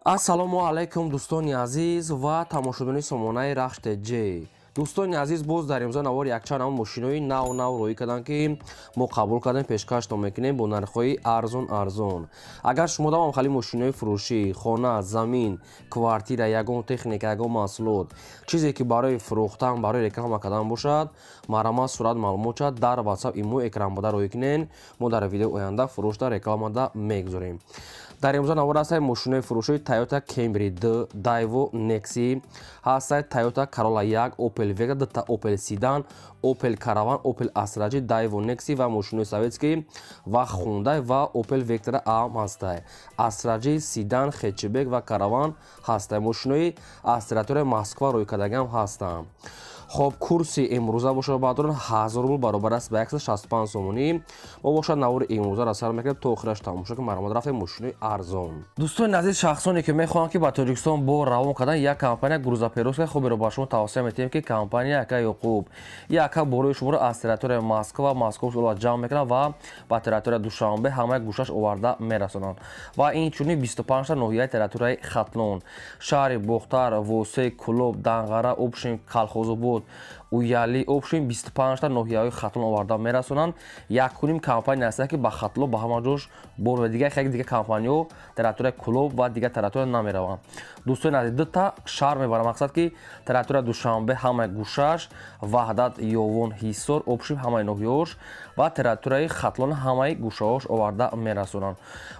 Ассалому алайкум, дӯстони азиз ва тамошобинони сомонаи Рахш ТЖ. Дӯстони азиз, боз дар имзо навор якчанд ҳамон мошинои нав нав роӣ карданд, ки мо қабул кардем, пешкаштон мекунем бо нархҳои арзон арзон. Агар шумо давом хали мошинои фурӯшӣ, хона, замин, квартира, ягон техника, ягон маҳсулот, чизе ки барои фурӯхтан, барои реклама кардан бошад, марҳамат, сурат, маълумот шад дар WhatsApp, имо экран буда роӣ кунен. Мо дар видеои оянда фурӯшда, рекламада мегузорем. Дар имзо навор ҳастаи мошинои фурӯшии Toyota Camry 2, Daewoo Nexi, ҳастаи Toyota Corolla 1, Opel Vega, дута Opel Sedan, Opel Caravan, Opel Astra J, Daewoo Nexi ва мошинои советский ва Hyundai ва Opel Vectra A ҳастаи. Astra J, Sedan, хэтчбек ва Caravan ҳастаи. Мошинои аз территорияи Москва рӯй кардагиам ҳастанд. Хоб, курси имрӯза бошад, баъдон 1000 рубл баробар аст ба 165 сомонӣ. Мо бошад навори имрӯзаро сар мекунем, то охираш тамошо ки марҳамат, рафтем мошинои арзон. Дӯстони азиз, шахсоне ки мехоҳанд, ки ба Тоҷикистон бор равон кардан, як компания грузоперевозка хуберо ба шумо тавсия метиҳем, ки компания ака Ёқуб. Яка борои шуморо аз территорияи Москва, Московский область ҷамъ мекунанд ва ба территорияи Душанбе ҳамаи гӯшаш оварда мерасонанд. Ва инчунин 25 ноҳияи территорияи Хатлон, шаҳри Бохтар, Восе, Кӯлоб, Данғара, Обшин, Калхозобод, Уяли, общем 25 ноҳияҳои Хатлон оварда мерасонанд. Якуним компания ҳаста, ки ба Хатлон ба ҳама ҷош бор ва дигар хеле дигар компаниҳо территорияи Кӯлоб ва дигар территория намераванд. Дӯстони азиз, дута шаҳр мебарам, мақсад ки территорияи Душанбе ҳамаи гӯшаш, Ваҳдат, Ёвон, Ҳисор, общем ҳамаи ноҳияҳош ва территорияи Хатлон ҳамаи гӯшаҳош оварда мерасонанд.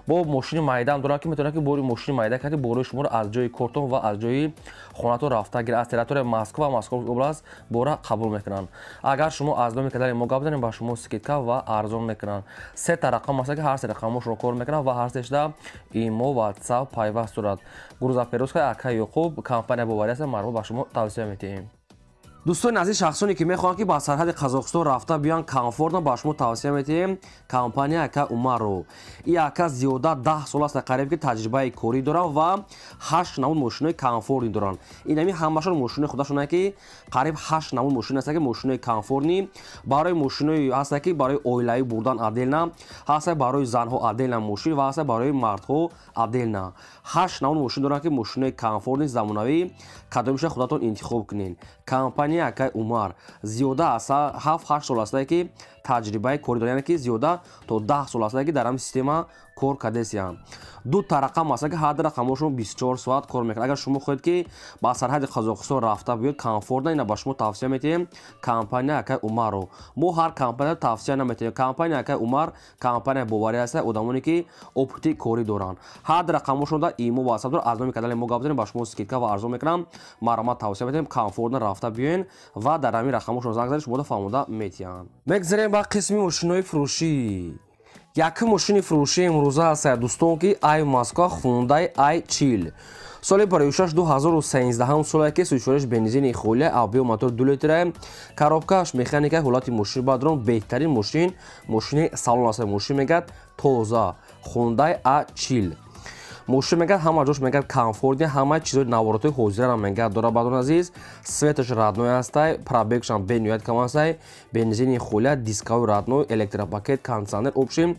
Бо мошини майдаам дорам, ки метавонад, ки бори мошини майда карди, борои шуморо аз ҷои кортон ва аз ҷои хонатон рафта гирад. Аз территорияи Москва ва Московский область бора қабул мекунанд. Агар шумо аз номи канали мо гап занед, ба шумо скидка ва арзон мекунанд. Сета рақам аст, ки ҳар се рақамошро кор мекунанд ва ҳар сешда имо, WhatsApp пайваст дорад. Грузоперевозка ака Ёқуб компания боварӣ аст, марҳамат, ба шумо тавсия метиҳем. Дӯстони азиз, шахсоне ки мехоҳанд, ки ба сарҳади Қазоқистон рафта биёянд комфортно, ба шумо тавсия метиҳем компания ака Умарро. И ака зиёда 10 сол аст қариб, ки таҷрибаи корӣ доранд ва ҳашт намуд мошинои комфортный доранд. Инами ҳамашон мошинои худашон, ки қариб ҳашт намуд мошин аст, ки мошинои комфортный барои мошинои ҳаста, ки барои оилавӣ бурдан отдельно ҳаста, барои занҳо отдельно мошин ва ҳаста барои мардҳо отдельно. Ҳашт намуд мошин доранд, ки мошинои комфортный, замонавӣ, кадомиша худатон интихоб кунед. Компания акай Умар зиёда аз 7-8 сол астае, ки таҷрибаи корӣ дорад, яъне ки зиёда то 10 сол астае, ки дар ҳамин система кор кардесиянд. Ду та рақам аст, ки ҳар ду рақамошон 24 соат кор мекунад. Агар шумо хоҳед, ки ба сарҳади Қазоқистон рафта биёед комфортно, ина ба шумо тавсия метиҳем компания акай Умарро. Мо ҳар компания тавсия наметиҳем. Компания акай Умар компания боварӣ аст, одамоне ки опыти корӣ доранд. Ҳар ду рақамошон да имо, WhatsApp дорад. Аз номи канали мо гап занем, ба шумо скидка ва арзон мекунам. Марҳамат, тавсия метиҳем, комфортно рафта биёен ва дар ҳамин рақамошон занг занед, шуморо фаҳмода метиҳанд. Мегзарем ба қисми мошинои фурӯшӣ. Якум мошини фурӯшии имрӯза аст, дӯстон, ки ай Москва Хундай ай 40, соли барои 2013 соле, ки сӯшориш бензини холия, объём мотор 2 литра, коробкааш механика. Ҳолати мошин бадрон беҳтарин мошин, мошини салон аст. Мошин мегӯяд тоза, Хундай а 40. Мошин мегӯяд ҳама ҷош мегӯяд комфортный, ҳама чизои наворотҳои ҳозирара мегӯяд дора. Бадон азиз, светаш родной ҳастай, пробегшам бениҳоят кам ҳастай, бензини холия, дисковой родной, электропакет, кондиционер, общем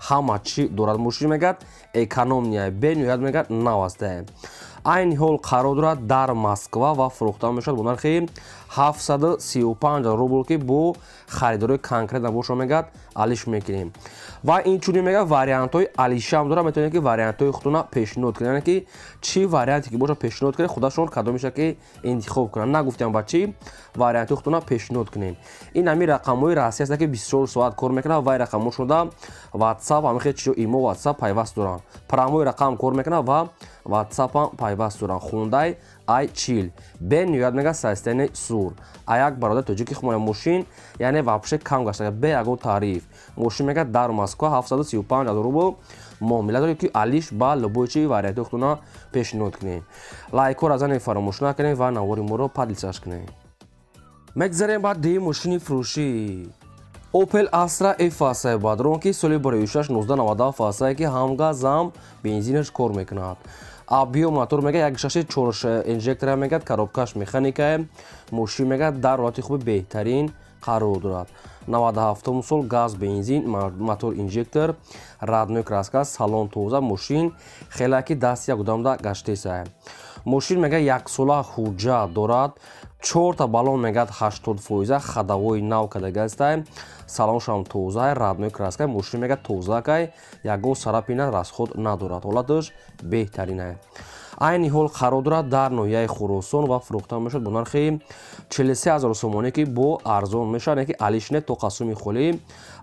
ҳама чӣ дорад. Мошин мегӯяд экономный, бениҳоят мегӯяд нав ҳастай. Айни ҳол қарор дорад дар Москва ва фурӯхта мешавад бо нархи 735 рубл, ки бо харидорои конкретно бошо мегӯяд алиш мекунем. Ва инчунин мегӯяд вариантҳои алишаам дорад, метавонед, ки вариантҳои худтона пешниҳод кунед, яъне ки чӣ варианте ки боша пешниҳод кунед, худашон кадомеша ки интихоб кунанд. Нагуфтем ба чӣ вариантҳои худтона пешниҳод кунед. Ин ҳамин рақамҳои Россия аст, ки 24 соат кор мекунад ва рақамҳошонда WhatsApp, ҳамин хел чизо, имо, WhatsApp пайваст доранд. Прямой рақам кор мекунад ва WhatsApp пайваст доранд. Хундай ай 40 бениҳоят мега состояние сур, а як бародар тоҷики хумоя. Мошин яъне вообще кам гашта, бе ягон тариф. Мошин мега дар Москва 735 ҳазор рубл муомила доред, ки алиш ба любой чи варианти худтона пешниҳод кунед. Лайкҳоро занед, фаромӯш накунед ва навори моро поделиться кунед. Мегзарем ба дуюм мошини фурӯшӣ. Opel Astra F ҳастае, бадрон, ки соли барои 1997 ҳастае, ки ҳам газ, ҳам бензинаш кор мекунад. Объём мотор мега 1,6, чор инжектора мегад, коробкаш механикае. Мошин мегад дар ҳолати хуби беҳтарин қарор дорад. 97 сол, газ, бензин, мотор инжектор, родной краска, салон тоза, мошин хеле ки даст як одамда гаштеса. Мошин мега яксола ҳуҷҷат дорад, чорта баллон мегад 80%, ходовой нав кардагастай, салоншам тоза, родной краска, мошин мега тозакай, ягон царапина, расход надорад, ҳолаташ беҳтаринай. Айни ҳол қарор дорад дар ноҳияи Хуросон ва фурӯхта мешавад бо нархи 43 000 сомонӣ, ки бо арзон мешавад, ки алишне то қасуми холӣ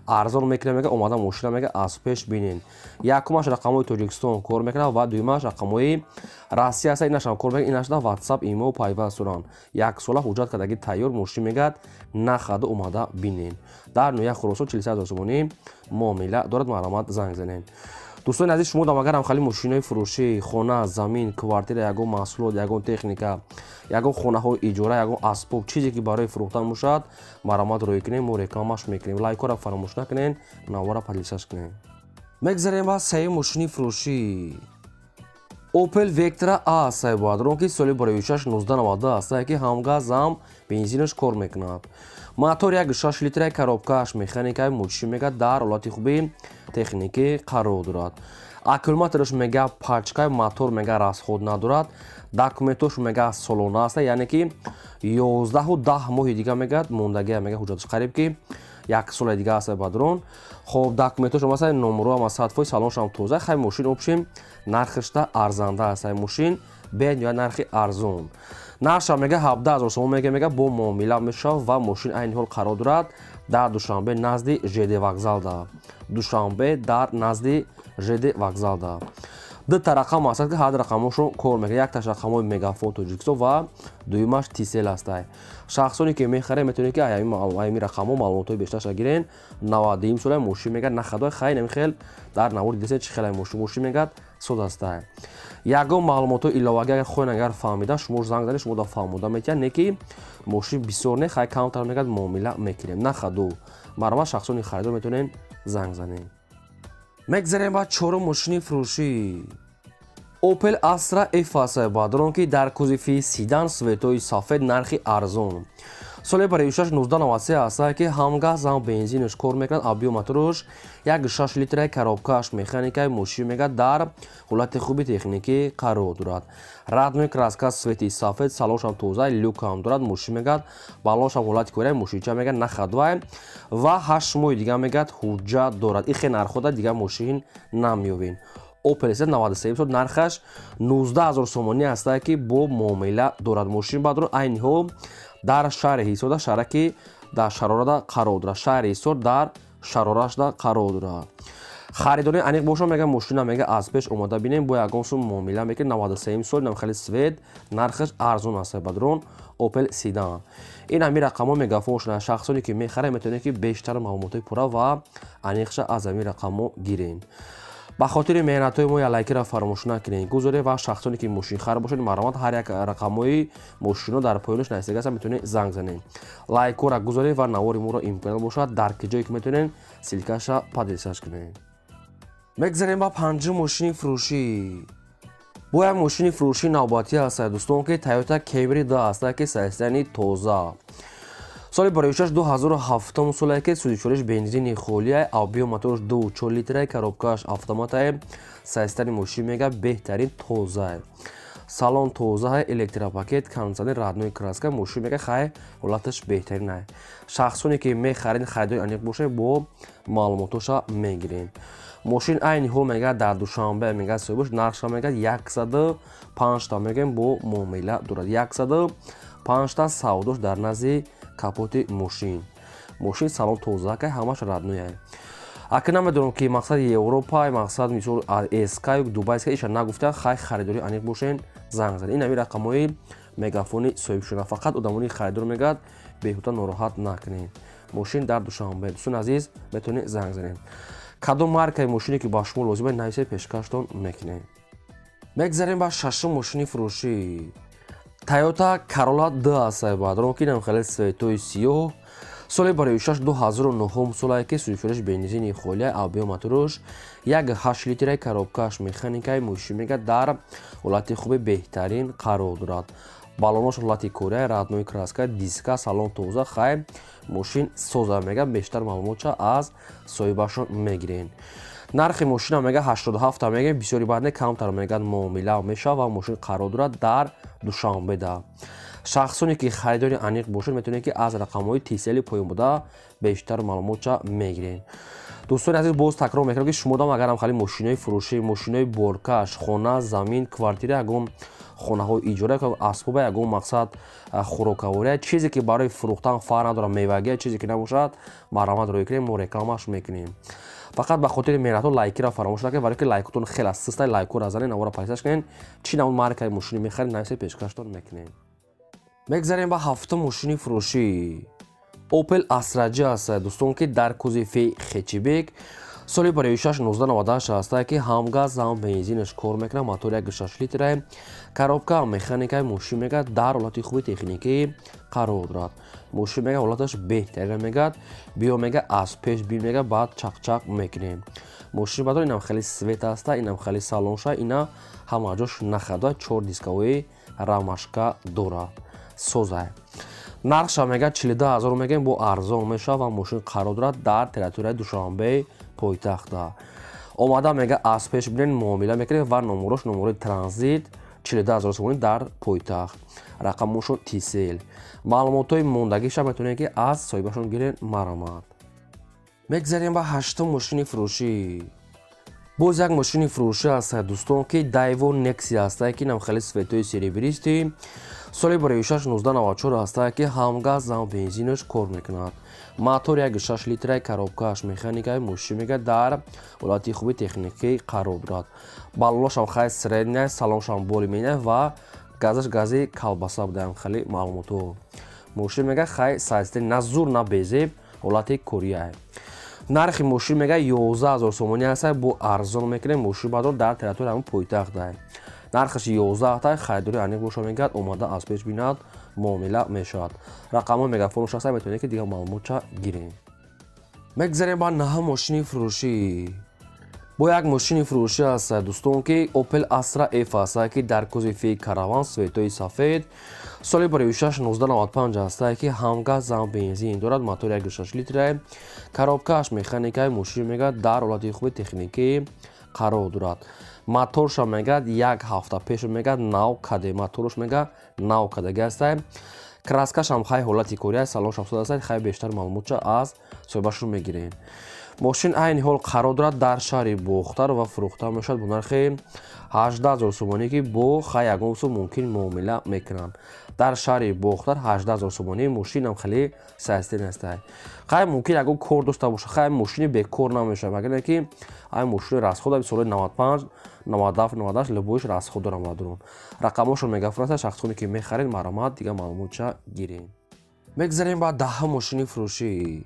арзон мекунад. Мега омада мошина мега аз пеш бинен. Якумаш рақамҳои Тоҷикистон кор мекунад ва дуюмаш рақамҳои Россия аст, инашам кор мекунад, инашда WhatsApp, имо пайваст доранд. Яксола ҳуҷҷат кардаги тайёр, мошин мегад нахаду омада бинен. Дар ноҳияи Хуросон 43 000 сомонӣ муомила дорад, марҳамат занг занед. Дӯстони азиз, шумо дам агар ҳамхали мошинои фурӯшӣ, хона, замин, квартира, ягон маҳсулот, ягон техника, ягон хонаҳои иҷора, ягон асбоб, чизе ки барои фурӯхтан бошад, марҳамат роҳӣ кунем, мо рекламаш мекунем. Лайкҳоро фаромӯш накунед, навора подписаться кунед. Мегзарем ба сеюм мошини фурӯшӣ. Opel Vectra A сайбадрон, ки соли барои 1992 аст, ки ҳам газ, ҳам бензинаш кор мекунад. Мотор 1,6 литра, коробкааш механикаи, мошин мега дар ҳолати хуби техникӣ қарор дорад. Аккумулятораш мега пачкай, мотор мега расход надорад, документош мега солона аст, яъне ки 11-10 моҳи дига мегад мондагия, мега ҳуҷҷаташ қариб ки як соли дига аст бадрон. Хоб, документош аст, номеро ҳам 100%, салоншам тоза. Хай, мошин общем нархашда арзанда аст, мошин бениҳоят нархи арзон. Нархша мега 17 000 сомон мега бо муомила мешавад ва мошин айни ҳол қарор дорад дар Душанбе, назди ЖД вокзалда. Душанбе, дар назди ЖД вокзалда. Дута рақам аст, ки ҳар рақамошон кор мекунад. Якташ рақамҳои Мегафон Тоҷикистон ва дуюмаш Тисел ҳастай. Шахсоне ки мехаред, метавонед ки аями рақамҳо маълумотҳои бештарша гирен. 92 сола мошин мегад нахадой, хай намихел дар навори дидесе чӣ хелай мошин мегад соз ҳастай. Ягон маълумотҳои иловагӣ агар хоҳед, агар фаҳмида, шумо занг занед, шумо да фаҳмода метиҳад, не ки мошин бисёр не, хай камтар мегад муомила мекунем. Нахаду марҳамат, шахсони харидор метавонед занг занед. Мегзарем ба чорум мошини фурӯшӣ. Opel Astra F аст бадрон, ки дар кузови седан, цветои сафед, нархи арзон. Соли барои 1993 аст, ки ҳам газ, ҳам бензинаш кор мекунад, объём мотораш 1,6 литра, коробкааш механикаи, мошин мега дар ҳолати хуби техникӣ қарор дорад. Родной краска, цвети сафед, салоншам тоза, люк ҳам дорад, мошин мегад баллоншам ҳолати кораи, мошинча мегад нахадвай ва 8 моҳи дига мегад ҳуҷҷат дорад. Ихе нархода дига мошин намеёбед. Opel 93 сол, нархаш 19 000 сомонӣ аст, ки бо муомила дорад. Мошин бадрон айни ҳол дар шаҳри Ҳисорда, шаҳраки дар Шарорада қарор дорад. Шаҳри Ҳисор дар Шарорашда қарор дорад. Харидори аниқ бошад, мега мошина мега аз пеш омода бинем, бо ягон сум муомила мекунем. 93 сол, нам хеле цвет, нархаш арзон аст бадрон, Opel седан. Ин ҳами рақамҳо мегафон шуда. Шахсоне ки мехаранд, метавонед ки бештар маълумотҳои пурра ва аниқша аз ҳамин рақамҳо гирен. Ба хотири меҳнатҳои мо лайкиро фаромӯш накунед, гузоред ва шахсоне ки мошинхар бошед, марҳамат, ҳар як рақамҳои мошино дар поёнаш нависида аст, метавонед занг занед. Лайкҳоро гузоред ва навори моро имконият бошад, дар ки ҷое ки метавонед, ссылкаша поделиться кунед. Мегзарем ба панҷум мошини фурӯшӣ. Бо як мошини фурӯшии навбатӣ аст, дӯстон, ки Toyota Camry 2 аст, ки состояние тоза. Соли барои 2007 соле, ки сӯзишвориш бензини холия, объём мотораш 2,4 литра, коробкааш автоматае, состояние мошин мега беҳтарин, тоза. Салон тоза, электропакет, кондиционер, родной краска, мошин мега хай ҳолаташ беҳтарин. Шахсоне ки мехаред, харидори аниқ бошед, бо маълумотоша мегиред. Мошин айни ҳол мега дар Душанбе мега соҳибаш, нархша мега 105 та мегӯем бо муомила дорад. 105 та савдош дар назди капоти мошин. Мошин салон тоза, ка ҳамаш родной. Ака намедонам ки мақсад Европа, мақсад мисол СК, Дубайска иша нагуфта, хай харидори аниқ бошен, занг занед. Ин ҳами рақамҳои мегафони соҳибшуда. Фақат одамони харидор мегӯяд, беҳуда нороҳат накунед. Мошин дар Душанбе. Дӯстони азиз, метавонед занг занед. Кадом маркаи мошине ки ба шумо лозим аст, нависед, пешкаштон мекунем. Мегзарем ба шашум мошини фурӯшӣ. Toyota Corolla 2 аст бадрон, ки хеле цветои сиёҳ. Соли барои 2009 солае, ки сӯзишвориш бензини холия, объём мотораш 1,8 литра, коробкааш механикаи, мошин мега дар ҳолати хуби беҳтарин қарор дорад. Баллонош ҳолати кория, родной краска, диска, салон тоза, хай мошин соза мега. Бештар маълумотша аз соҳибашон мегирен. Нархи мошина мега 87 мега, бисёри баъд не камтар мега муомила мешавад ва мошин қарор дорад дар Душанбеда. Шахсоне ки харидори аниқ бошад, метавонед ки аз рақамҳои Тисели поён буда бештар маълумотша мегирен. Дӯстони азиз, боз такрор мекунам, ки шумо агарам хали мошинои фурӯшӣ, мошинои боркаш, хона, замин, квартира, ягон хонаҳои иҷора, асбоба, ягон мақсад хӯрокавория, чизе ки барои фурӯхтан фарқ надорад, мевагия, чизе ки набошад, марҳамат рӯй кунем, мо рекламаш мекунем. Фақат ба хотири меҳнатҳо лайкиро фаромӯш накунед, барои ки лайкотон хеле систай, лайкҳоро занед, навора пайсаш кунед. Чӣ намуд маркаи мошинӣ мехаред, нависед, пешкаштон мекунем. Мегзарем ба ҳафтум мошини фурӯшӣ. Opel Astra J аст, дӯстон, ки дар кузови хэтчбек, соли 2006 1998 аст, ки ҳам газ ҳам бензинаш кор мекунад, мотор 1.6 литра, коробка механикаи. Мошин мега дар ҳолати хуби техникӣ қарор дорад. Мошин мега ҳолаташ беҳтарина мегад. Биё мега аз пеш бин мега, баъд чақчақ мекунем. Мошин бадор инам хеле свет аста, инам хеле салонша, ина ҳама ҷош нахада, чор дисковои рамашка дорад, созай. Нархша мега 42 000 мегем, бо арзон мешавад ва мошин қарор дорад дар территорияи Душанбе пойтахта. Омада мега аз пеш бинен, муомила мекунем ва номерош номерои транзит, 42 000 сомонӣ дар пойтахт, рақамошон Тисел. Маълумотҳои мондагиша метавонед ки аз соҳибашон гирен, марҳамат. Мегзарем ба ҳаштум мошини фурӯшӣ. Боз як мошини фурӯшӣ аст, дӯстон, ки Daewoo Nexia аст, ки нам хеле цветои серебристый, соли 2006 1994 аст, ки ҳам газ ҳам бензинаш кор мекунад, мотор 1.6 литраи, коробкааш механикаи. Мошин мега дар ҳолати хуби техникӣ қарор дорад. Баллонашам хай средняя, салоншам более-менее ва газаш гази колбаса будаам. Хеле маълумотҳо мошин мега хай сайсте, на зур, на безеб, ҳолати кория. Нархи мошин мега 11 000 сомонӣ аст, бо арзон мекунем. Мошин бадор дар территорияи ҳамин пойтахт, нархаш 11 та. Харидори аниқ боша мегӯяд, омада аз пеш бинад, муомила мешавад. Рақамҳои мегафонш аст, метавонед ки дигар маълумотча гирем. Мегзарем ба наҳум мошини фурӯшӣ. Бо як мошини фурӯшӣ аст, дӯстон, ки Opel Astra F аст, ки дар кузови караван, цветои сафед, соли 2006 1995 аст, ки ҳам газ ҳам бензин дорад, мотор 1.6 литра, коробкааш механикаи. Мошин мега дар ҳолати хуби техникӣ қарор дорад. Моторша мегӯяд як ҳафта пеш мегӯяд нав каде, моторш мега нав кадаги аст, краскашам хай ҳолати кория, салоншам сода аст. Хай бештар маълумотча аз соҳибашон мегирем. Мошин айни ҳол қарор дорад дар шаҳри Бохтар ва фурӯхта мешавад бо нархи 18 000 сомонӣ, ки бо хай ягон сум мумкин муомила мекунанд. Дар шаҳри Бохтар 18 000 сомонӣ мошинам хеле сайстен аст. Хай мумкин ягон кор дошта бошад, хай мошини бекор намешавад, магар ки ай мошини расход соли 95, 97, 98 любоиш расход дорам. Бадрон рақамошон мегафон аст, шахсоне ки мехаред, марҳамат, дигар маълумотча гирем. Мегзарем ба даҳум мошини фурӯшӣ.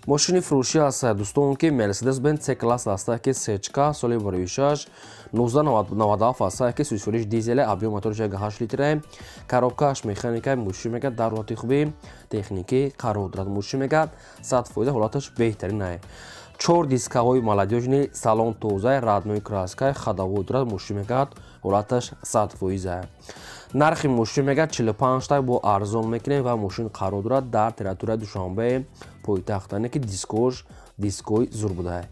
Мошини фурӯшӣ аст, дӯстон, ки Mercedes Benz C класс аст, ки сечка, соли 2006 1997 аст, ки сусуриш дизеле, объем моторш 1.8 литра, коробкааш механика. Мошин мега дар ҳолати хуби техникӣ қарор дорад. Мошин мега 100% ҳолаташ беҳтарин, чор дискаҳои молодёжный, салон тозаи, родной краскаи, ходовой дорад. Мошин мегӯяд ҳолаташ 100%. Нархи мошин мегӯяд 45 та, бо арзон мекунем ва мошин қарор дорад дар территорияи Душанбе пойтахт, яъне ки дискош дискои зур буда.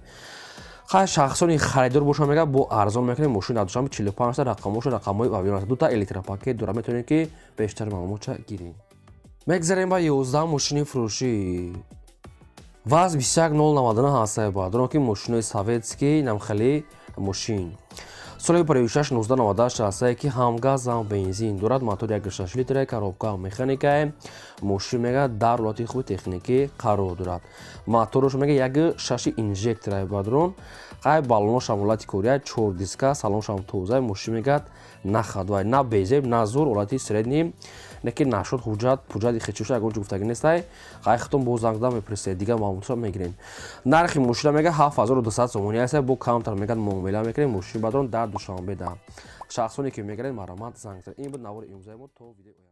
Хай шахсони харидор боша мегӯяд бо арзон мекунем. Мошин дар Душанбе 45 та, рақамоша рақамҳои авион, дута электропакет дорад, метавонед ки бештар маълумотча гирем. Мегзарем ба 11 мошини фурӯшӣ. ВАЗ 21099 ҳастае, баъдоно ки мошинои советский, намхели мошин, соли 56 1998 ҳастае, ки ҳам газ ҳам бензин дорад, мотор 1.6 литра, коробка механикае. Мошин мега дар ҳолати хуби техникӣ қарор дорад. Мотораш мега 1.6 инжектора, бадрон қай баллоношам ҳолати кория, чор диска, салоншам тоза. Мошин мегӯяд на ходовой, на безеб, на зур, ҳолати средний, не ки нашуд ҳуҷҷат пуҷҷати хечиша ягон чӣ гуфтагӣ нестай. Қайхтон боз занг зада мепурсед, дигар маълумотро мегирем. Нархи мошина мега 7200 сомонӣ аст, бо камтар мегӯяд муомила мекунем. Мошини бадрон дар Душанбе да шахсоне ки мегиред, марҳамат, занг зад. Ин буд навори имрӯзаи мо. То видео.